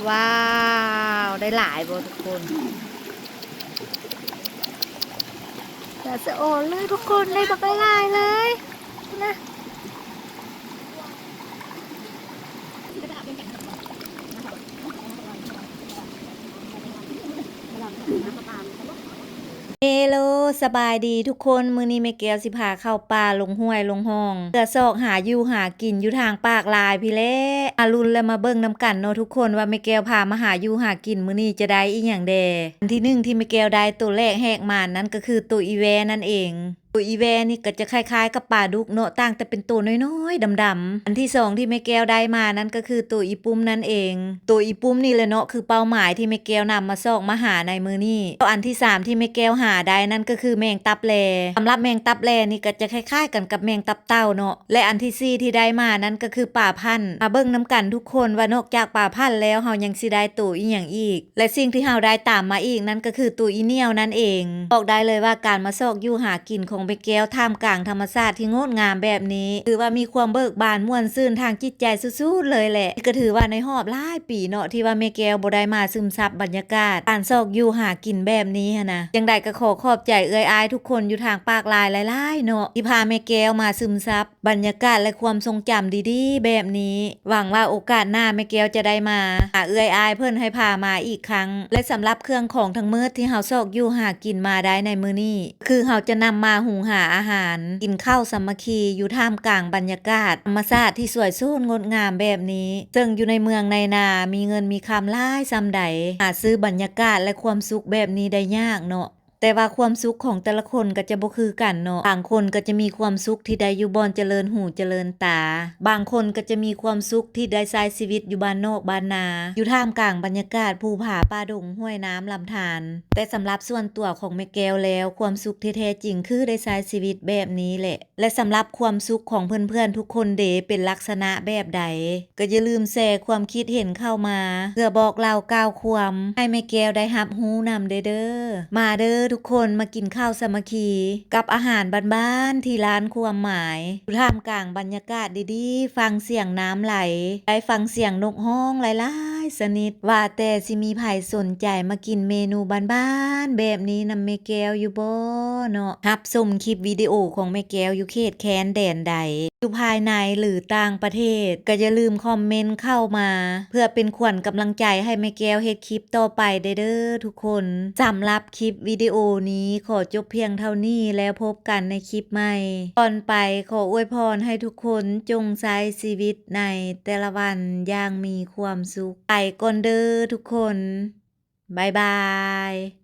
ວ້າວ ໄດ້ຫຼາຍບໍ່ທຸກຄົນ? ສະອອນເລີຍທຸກຄົນ ໄດ້ບັກຫຼາຍໆເລີຍນະ. ເຮໂລ ສະບາຍດີທຸກຄົນ, ມື້ນີ້ແມ່ແກ້ວຊິພາເຂົ້າປ່າລົງຫ້ວຍລົງຮ່ອງ ເພື່ອຊອກຫາຢູ່ຫາກິນຢູ່ທາງປາກລາຍພີ້ແຫຼະ. ມາລຸ້ນ ແລະ ມາເບິ່ງນຳກັນເນາະທຸກຄົນ ວ່າແມ່ແກ້ວພາມາຫາຢູ່ຫາກິນມື້ນີ້ຈະໄດ້ອີ່ຫຍັງແດ່. ອັນທີໜຶ່ງທີ່ແມ່ແກ້ວໄດ້ໂຕແລກແຮກມານນັ້ນກໍຄືໂຕອີແວນັ້ນເອງ. ໂຕອີແວນີ້ກໍຈະຄ້າຍໆກັບປາດຸກເນາະ, ຕ່າງແຕ່ເປັນໂຕນ້ອຍໆດຳໆ. ອັນທີສອງທີ່ແມ່ແກ້ວໄດ້ມານັ້ນກໍຄືໂຕອີປຸ້ມນັ້ນເອງ. ໂຕອີປຸ້ມນີ້ແຫຼະເນາະ ຄືເປົ້າໝາຍທີ່ແມ່ແກ້ວນຳມາຊອກມາຫາໃນມື້ນີ້. ແລ້ວອັນທີສາມທີ່ແມ່ແກ້ວຫາໄດ້ນັ້ນກໍຄືແມງຕັບແລ. ສຳລັບແມງຕັບແລນີ້ກໍຈະຄ້າຍໆກັນກັບແມງຕັບເຕົ່າເນາະ. ແລະ ອັນທີສີ່ທີ່ໄດ້ມານັ້ນກໍຄືປາພັນ. ມາເບິ່ງນຳກັນທຸກຄົນວ່ານອກຈາກປາພັນແລ້ວ ເຮົາຍັງຊິໄດ້ໂຕອີ່ຫຍັງອີກ. ແລະ ສິ່ງທີ່ເຮົາໄດ້ຕາມມາອີກນັ້ນກໍຄືໂຕອີໜຽວນັ້ນເອງ. ບອກໄດ້ເລີຍວ່າການມາຊອກຢູ່ຫາກິນຂອງແມ່ແກ້ວທ່າມກາງທຳມະຊາດທີ່ງົດງາມແບບນີ້ ຖືວ່າມີຄວາມເບີກບານມ່ວນຊື່ນທາງຈິດໃຈສຸດໆເລີຍແຫຼະ. ນີ້ກໍຖືວ່າໃນຮອບຫຼາຍປີເນາະ ທີ່ວ່າແມ່ແກ້ວບໍ່ໄດ້ມາຊຶມຊັບບັນຍາກາດການຊອກຢູ່ຫາກິນແບບນີ້ຫັ້ນນະ. ຈັ່ງໃດກໍຂໍຂອບໃຈເອື້ອຍອ້າຍທຸກຄົນຢູ່ທາງປາກລາຍຫຼາຍໆເນາະ ທີ່ພາແມ່ແກ້ວມາຊຶມຊັບ ບັນຍາກາດ ແລະ ຄວາມຊົງຈຳດີໆແບບນີ້. ຫວັງວ່າໂອກາດໜ້າແມ່ແກ້ວຈະໄດ້ມາຫາເອື້ອຍອ້າຍເພິ່ນໃຫ້ພາມາອີກຄັ້ງ. ແລະ ສຳລັບເຄື່ອງຂອງທັງໝົດທີ່ເຮົາຊອກຢູ່ຫາກິນມາໄດ້ໃນມື້ນີ້ ຄືເຮົາຈະນຳມາຫຸງຫາອາຫານ ກິນເຂົ້າສາມັກຄີຢູ່ທ່າມກາງບັນຍາກາດທຳມະຊາດທີ່ສວຍໂສດງົດງາມແບບນີ້. ເຊິ່ງຢູ່ໃນເມືອງໃນນາ ມີເງິນມີຄຳຫຼາຍສ່ຳໃດ ຫາຊື້ບັນຍາກາດ ແລະ ຄວາມສຸກແບບນີ້ໄດ້ຍາກເນາະ. ແຕ່ວ່າຄວາມສຸກຂອງແຕ່ລະຄົນກໍຈະບໍ່ຄືກັນເນາະ. ບາງຄົນກໍຈະມີຄວາມສຸກທີ່ໄດ້ຢູ່ບ່ອນຈະເລີນຫູຈະເລີນຕາ, ບາງຄົນກໍຈະມີຄວາມສຸກທີ່ໄດ້ໃຊ້ຊີວິດຢູ່ບ້ານນອກບ້ານນາ ຢູ່ທ່າມກາງບັນຍາກາດພູຜາປ່າດົງ ຫ້ວຍນ້ຳລຳທານ. ແຕ່ສຳລັບສ່ວນຕົວຂອງແມ່ແກ້ວແລ້ວ ຄວາມສຸກທີ່ແທ້ຈິງຄືໄດ້ໃຊ້ຊີວິດແບບນີ້ແຫຼະ. ແລະ ສຳລັບຄວາມສຸກຂອງເພື່ອນໆທຸກຄົນເດ ເປັນລັກສະນະແບບໃດ? ກໍຢ່າລືມແຊຄວາມຄິດເຫັນເຂົ້າມາ ເພື່ອບອກເລົ່າກ່າວຄວາມໃຫ້ແມ່ແກ້ວໄດ້ຮັບຮູ້ນຳເດີ້. ມາເດີ້ທຸກຄົນ ມາກິນເຂົ້າສາມັກຄີກັບອາຫານບ້ານໆທີ່ລ້ານຄວາມໝາຍ ຢູ່ທ່າມກາງບັນຍາກາດດີໆ, ຟັງສຽງນ້ຳໄຫຼ, ໄດ້ຟັງສຽງນົກຮ້ອງຫຼາຍໆຊະນິດ. ວ່າແຕ່ຊິມີໃຜສົນໃຈມາກິນເມນູບ້ານໆແບບນີ້ນຳແມ່ແກ້ວຢູ່ບໍ່ເນາະ? ຮັບຊົມຄລິບວິດີໂອຂອງແມ່ແກ້ວຢູ່ເຂດແຄນແດນໃດ? ຢູ່ພາຍໃນ ຫຼື ຕ່າງປະເທດ ກໍຢ່າລືມຄອມເມັນເຂົ້າມາ ເພື່ອເປັນຂວັນກຳລັງໃຈໃຫ້ແມ່ແກ້ວເຮັດຄລິບຕໍ່ໄປເດີ້ທຸກຄົນ. ສຳລັບຄລິບວິດີໂອນີ້ຂໍຈົບພຽງເທົ່ານີ້ ແລ້ວພົບກັນໃນຄລິບໃໝ່. ກ່ອນໄປ ຂໍອວຍພອນໃຫ້ທຸກຄົນຈົ່ງໃຊ້ຊີວິດໃນແຕ່ລະວັນຢ່າງມີຄວາມສຸກ. ໄປກ່ອນເດີ້ທຸກຄົນ. ບາຍບາຍ.